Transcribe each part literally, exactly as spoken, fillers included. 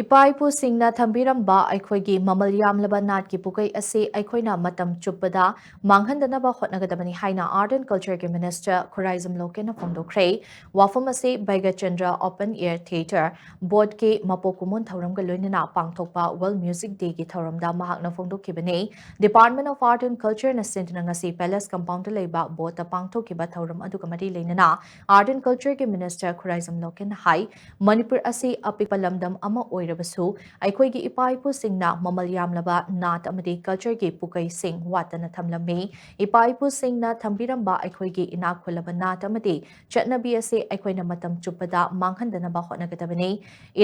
ꯏꯄꯥ ꯏꯄꯨꯁꯤꯡꯅ ꯊꯝꯕꯤꯔꯝꯕ ꯑꯩꯈꯣꯏꯒꯤ ꯃꯃꯜ ꯌꯥꯝꯂꯕ ꯅꯥꯠꯀꯤ ꯄꯨꯀꯩ ꯑꯁꯤ ꯑꯩꯈꯣꯏꯅ ꯃꯇꯝ ꯆꯨꯞꯄꯗ ꯃꯥꯡꯍꯟꯗꯅꯕ ꯍꯣꯠꯅꯒꯗꯕꯅꯤ ꯍꯥꯏꯅ Art and Culture ꯒꯤ Minister ꯈꯨꯔꯥꯏꯖꯝ ꯂꯣꯀꯦꯟꯅ ꯐꯣꯡꯗꯣꯛꯈ꯭ꯔꯦ꯫ ꯋꯥꯐꯝ ꯑꯁꯤ ꯕꯩꯒꯆꯟꯗ꯭ꯔ Open Air Theatre Board ꯀꯤ ꯃꯄꯣꯛ ꯀꯨꯝꯑꯣꯟ ꯊꯧꯔꯝꯒ ꯂꯣꯏꯅꯅ ꯄꯥꯡꯊꯣꯛꯄ World Music Day ꯒꯤ ꯊꯧꯔꯝꯗ ꯃꯍꯥꯛꯅ ꯐꯣꯡꯗꯣꯛꯈꯤꯕꯅꯤ꯫ Department of Art and Culture ꯅ ꯁꯤꯟꯗꯨꯅ ꯉꯁꯤ Palace Compound ꯗ ꯂꯩꯕ board ꯇ ꯄꯥꯡꯊꯣꯛꯈꯤꯕ ꯊꯧꯔꯝ ꯑꯗꯨꯒ ꯃꯔꯤ ꯂꯩꯅꯅ Art and Culture ꯒꯤ Minister ꯈꯨꯔꯥꯏꯖꯝ ꯂꯣꯀꯦꯟꯅ ꯍꯥꯏ, ꯃꯅꯤꯄꯨꯔ ꯑꯁꯤ ꯑꯄꯤꯛꯄ ꯂꯝꯗꯝ ꯑꯃ ꯑꯣꯏꯔꯕꯁꯨ, ꯑꯩꯈꯣꯏꯒꯤ ꯏꯄꯥ ꯏꯄꯨꯁꯤꯡꯅ ꯃꯃꯜ ꯌꯥꯝꯂꯕ ꯅꯥꯠ ꯑꯃꯗꯤ culture ꯒꯤ ꯄꯨꯀꯩꯁꯤꯡ ꯋꯥꯠꯇꯅ ꯊꯝꯂꯝꯃꯤ꯫ ꯏꯄꯥ ꯏꯄꯨꯁꯤꯡꯅ ꯊꯝꯕꯤꯔꯝꯕ ꯑꯩꯈꯣꯏꯒꯤ ꯏꯅꯥꯛ ꯈꯨꯜꯂꯕ ꯅꯥꯠ ꯑꯃꯗꯤ ꯆꯠꯅꯕꯤ ꯑꯁꯤ ꯑꯩꯈꯣꯏꯅ ꯃꯇꯝ ꯆꯨꯞꯄꯗ ꯃꯥꯡꯍꯟꯗꯅꯕ ꯍꯣꯠꯅꯒꯗꯕꯅꯤ꯫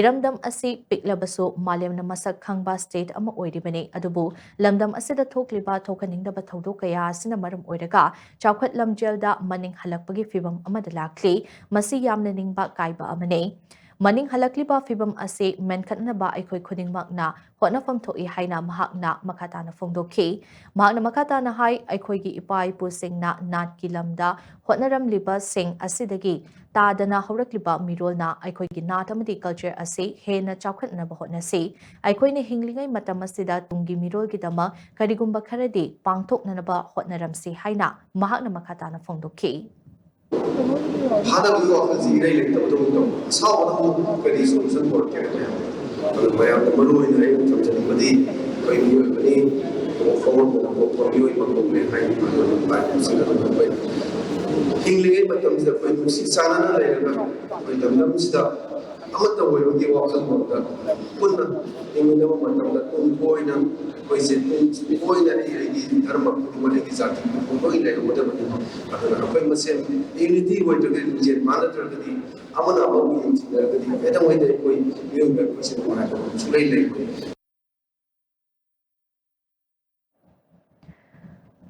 ꯏꯔꯝꯗꯝ ꯑꯁꯤ ꯄꯤꯛꯂꯕꯁꯨ ꯃꯥꯂꯦꯝꯅ ꯃꯁꯛ ꯈꯪꯕ state ꯑꯃ ꯑꯣꯏꯔꯤꯕꯅꯤ, ꯑꯗꯨꯕꯨ ꯂꯝꯗꯝ ꯑꯁꯤꯗ ꯊꯣꯛꯂꯤꯕ ꯊꯣꯛꯍꯟꯅꯤꯡꯗꯕ ꯊꯧꯗꯣꯛ ꯀꯌꯥ ꯑꯁꯤꯅ ꯃꯔꯝ ꯑꯣꯏꯔꯒ ꯆꯥꯎꯈꯠ ꯂꯝꯖꯦꯜꯗ ꯃꯅꯤꯡ ꯍꯜꯂꯛꯄꯒꯤ ꯐꯤꯚꯝ ꯑꯃꯗ ꯂꯥꯛꯂꯤ꯫ ꯃꯁꯤ ꯌꯥꯝꯅ ꯅꯤꯡꯕ ꯀꯥꯏꯕ ꯑꯃꯅꯤ꯫ ꯃꯅꯤꯡ ꯍꯜꯂꯛꯂꯤꯕ ꯐꯤꯚꯝ ꯑꯁꯤ ꯃꯦꯟꯈꯠꯅꯕ ꯑꯩꯈꯣꯏ ꯈꯨꯗꯤꯡꯃꯛꯅ ꯍꯣꯠꯅꯐꯝ ꯊꯣꯛꯏ ꯍꯥꯏꯅ ꯃꯍꯥꯛꯅ ꯃꯈꯥ ꯇꯥꯅ ꯐꯣꯡꯗꯣꯛꯈꯤ꯫ ꯃꯍꯥꯛꯅ ꯃꯈꯥ ꯇꯥꯅ ꯍꯥꯏ, ꯑꯩꯈꯣꯏꯒꯤ ꯏꯄꯥ ꯏꯄꯨꯁꯤꯡꯅ ꯅꯥꯠꯀꯤ ꯂꯝꯗ ꯍꯣꯠꯅꯔꯝꯂꯤꯕꯁꯤꯡ ꯑꯁꯤꯗꯒꯤ ꯇꯥꯗꯅ ꯍꯧꯔꯛꯂꯤꯕ ꯃꯤꯔꯣꯜꯅ ꯑꯩꯈꯣꯏꯒꯤ ꯅꯥꯠ ꯑꯃꯗꯤ culture ꯑꯁꯤ ꯍꯦꯟꯅ ꯆꯥꯎꯈꯠꯅꯕ ꯍꯣꯠꯅꯁꯤ꯫ ꯑꯩꯈꯣꯏꯅ ꯍꯤꯡꯂꯤꯉꯩ ꯃꯇꯝ ꯑꯁꯤꯗ ꯇꯨꯡꯒꯤ ꯃꯤꯔꯣꯜꯒꯤꯗꯃꯛ ꯀꯔꯤꯒꯨꯝꯕ ꯈꯔꯗꯤ ꯄꯥꯡꯊꯣꯛꯅꯅꯕ ꯍꯣꯠꯅꯔꯝꯁꯤ ꯍꯥꯏꯅ ꯃꯍꯥꯛꯅ ꯃꯈꯥ ꯇꯥꯅ ꯐꯣꯡꯗꯣꯛꯈꯤ꯫ ꯊꯥꯗꯕꯒꯤ ꯋꯥꯈꯜꯁꯤ ꯏꯔꯩ ꯂꯩꯇꯕꯗꯧꯅ ꯇꯧꯕ꯫ ꯑꯁꯥꯎꯕꯅ ꯑꯃꯨꯛ ꯀꯔꯤ solution ꯄꯨꯔꯛꯀꯦ ꯍꯥꯏꯕ ꯌꯥꯝ ꯑꯗꯨ ꯃꯌꯥꯝꯅ ꯃꯔꯨ ꯑꯣꯏꯅ ꯑꯩꯅ ꯊꯝꯖꯅꯤꯡꯕꯗꯤ ꯑꯩꯈꯣꯏ ꯃꯤꯑꯣꯏꯕꯅꯤ, ꯄꯣꯛꯄ ꯃꯄꯣꯛꯄ ꯃꯤꯑꯣꯏ ꯃꯄꯣꯛꯅꯦ ꯍꯥꯏ꯫ ꯑꯗꯨꯅ ꯂꯥꯏꯐꯝꯁꯤꯡ ꯑꯗꯨꯝ ꯑꯩꯈꯣꯏ ꯍꯤꯡꯂꯤꯉꯩ ꯃꯇꯝꯁꯤꯗ ꯑꯩꯈꯣꯏ ꯅꯨꯡꯁꯤ ꯆꯥꯟꯅꯅ ꯂꯩꯔꯒ ꯑꯩꯈꯣꯏ ꯂꯝꯗꯝꯁꯤꯗ ꯑꯃꯠꯇ ꯑꯣꯏꯕꯒꯤ ꯋꯥꯈꯜꯂꯣꯟꯗ ꯄꯨꯟꯅ ꯍꯤꯡꯃꯤꯟꯅꯕ ꯃꯇꯝꯗ ꯇꯨꯡ ꯀꯣꯏꯅ ꯑꯩꯈꯣꯏꯁꯦ ꯇꯨꯡ ꯀꯣꯏꯅ ꯑꯩ ꯑꯩꯒꯤ ꯙꯔꯃ ꯈꯨꯗꯤꯡꯃꯛ ꯑꯩꯒꯤ ꯖꯥꯇꯤ ꯈꯨꯗꯤꯡꯃꯛ ꯂꯣꯏ ꯂꯩꯍꯧꯒꯗꯕꯅꯤꯅ ꯑꯗꯨꯅ ꯑꯩꯈꯣꯏ ꯃꯁꯦꯟ unity ꯑꯣꯏꯗ꯭ꯔꯒꯗꯤ ꯂꯤꯡꯖꯦꯜ ꯃꯥꯟꯅꯗ꯭ꯔꯒꯗꯤ ꯑꯃꯅ ꯑꯃꯕꯨ ꯌꯦꯡꯁꯤꯟꯅꯔꯒꯗꯤ ꯀꯩꯗꯧꯉꯩꯗ ꯑꯩꯈꯣꯏ ꯃꯤꯑꯣꯏꯕ ꯑꯩꯈꯣꯏꯁꯦ ꯅꯨꯡꯉꯥꯏꯕ ꯁꯨꯡꯂꯩ ꯂꯩꯔꯣꯏ꯫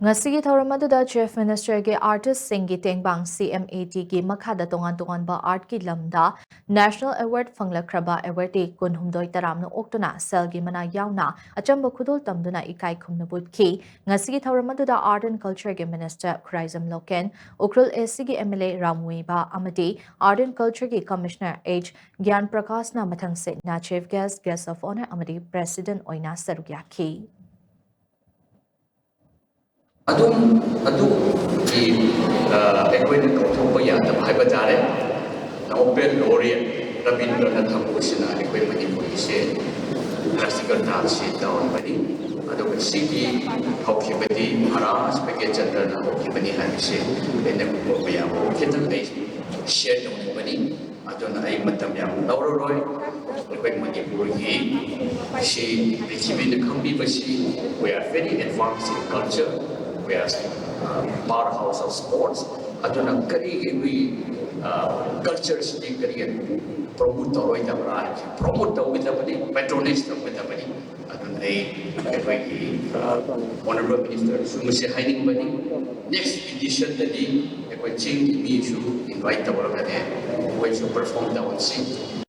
ꯉꯁꯤꯒꯤ ꯊꯧꯔꯝ ꯑꯗꯨꯗ Chief Ministerꯒꯤ artistꯁꯤꯡꯒꯤ ꯇꯦꯡꯕꯥꯡ CMATꯒꯤ ꯃꯈꯥꯗ ꯇꯣꯉꯥꯟ ꯇꯣꯉꯥꯟꯕ artꯀꯤ ꯂꯝꯗ National Award ꯐꯪꯂꯛꯈ꯭ꯔꯕ awardee ꯀꯨꯟꯍꯨꯝꯗꯣꯏ ꯇꯔꯥꯝꯅ ꯑꯣꯛꯇꯨꯅ ꯁꯦꯜꯒꯤ ꯃꯅꯥ ꯌꯥꯎꯅ ꯑꯆꯝꯕ ꯈꯨꯗꯣꯜ ꯇꯝꯗꯨꯅ ꯏꯀꯥꯏ ꯈꯨꯝꯅꯕ ꯎꯠꯈꯤ꯫ ꯉꯁꯤꯒꯤ ꯊꯧꯔꯝ ꯑꯗꯨꯗ Art and Cultureꯒꯤ Minister ꯈꯨꯔꯥꯏꯖꯝ ꯂꯣꯀꯦꯟ, ꯎꯈ꯭ꯔꯨꯜ ACꯒꯤ MLA ꯔꯥꯝ ꯃꯨꯏꯕꯥ ꯑꯃꯗꯤ Art and Cultureꯒꯤ Commissioner H ꯒ꯭ꯌꯥꯟ ꯄ꯭ꯔꯀꯥꯁꯅ ꯃꯊꯪ ꯁꯤꯠꯅ Chief Guest, Guest of Honour ꯑꯃꯗꯤ President ꯑꯣꯏꯅ ꯁꯔꯨꯛ ꯌꯥꯈꯤ꯫ ꯑꯗꯨꯝ ꯑꯗꯨꯒꯤ, ꯑ, ꯑꯩꯈꯣꯏꯅ ꯀꯥꯎꯊꯣꯛꯄ ꯌꯥꯗꯕ ꯍꯥꯏꯕ ꯇꯥꯔꯦ, Nobel Laureate ꯔꯕꯤꯟꯗ꯭ꯔꯅꯥꯊ ꯊꯥꯒꯣꯔꯁꯤꯅ ꯑꯩꯈꯣꯏ ꯃꯅꯤꯄꯨꯔꯒꯤꯁꯦ classical danceꯁꯤ ꯇꯧꯔꯝꯕꯅꯤ꯫ ꯑꯗꯨꯒ ꯁꯤꯒꯤ ꯍꯧꯈꯤꯕꯗꯤ ꯃꯍꯥꯔꯥꯖ ꯕꯪꯀꯤꯝ ꯆꯟꯗ꯭ꯔꯅ ꯍꯧꯈꯤꯕꯅꯤ ꯍꯥꯏꯕꯁꯦ ꯑꯩꯅ ꯃꯌꯥꯝꯕꯨ ꯈꯤꯇꯪ ꯑꯩ share ꯇꯧꯅꯤꯡꯕꯅꯤ꯫ ꯑꯗꯨꯅ ꯑꯩ ꯃꯇꯝ ꯌꯥꯝ ꯂꯧꯔꯔꯣꯏ꯫ ꯑꯩꯈꯣꯏ ꯃꯅꯤꯄꯨꯔꯒꯤ ꯁꯤ ꯄ꯭ꯔꯤꯊꯤꯕꯤꯅ ꯈꯪꯕꯤꯕꯁꯤ, we are very advanced in culture, we are, uh, powerhouse of sports꯫ ꯑꯗꯨꯅ ꯀꯔꯤꯒꯤ ꯑꯩꯈꯣꯏ, ꯑ, cultureꯁꯤꯗꯤ ꯀꯔꯤ promote ꯇꯧꯔꯣꯏꯗꯕ꯭ꯔꯥ ꯍꯥꯏꯕꯁꯤ promote ꯇꯧꯒꯗꯕꯅꯤ, patronise ꯇꯧꯒꯗꯕꯅꯤ꯫ ꯑꯗꯨꯅ ꯑꯩ ꯑꯩꯈꯣꯏꯒꯤ, ꯑ, Honourable Ministerꯁꯨ ꯃꯁꯤ ꯍꯥꯏꯅꯤꯡꯕꯅꯤ꯫ Next editionꯗꯗꯤ ꯑꯩꯈꯣꯏ ꯆꯤꯡꯒꯤ ꯃꯤꯁꯨ invite ꯇꯧꯔꯒꯅꯦ, ꯃꯈꯣꯏꯁꯨ perform ꯇꯧꯍꯟꯁꯤ꯫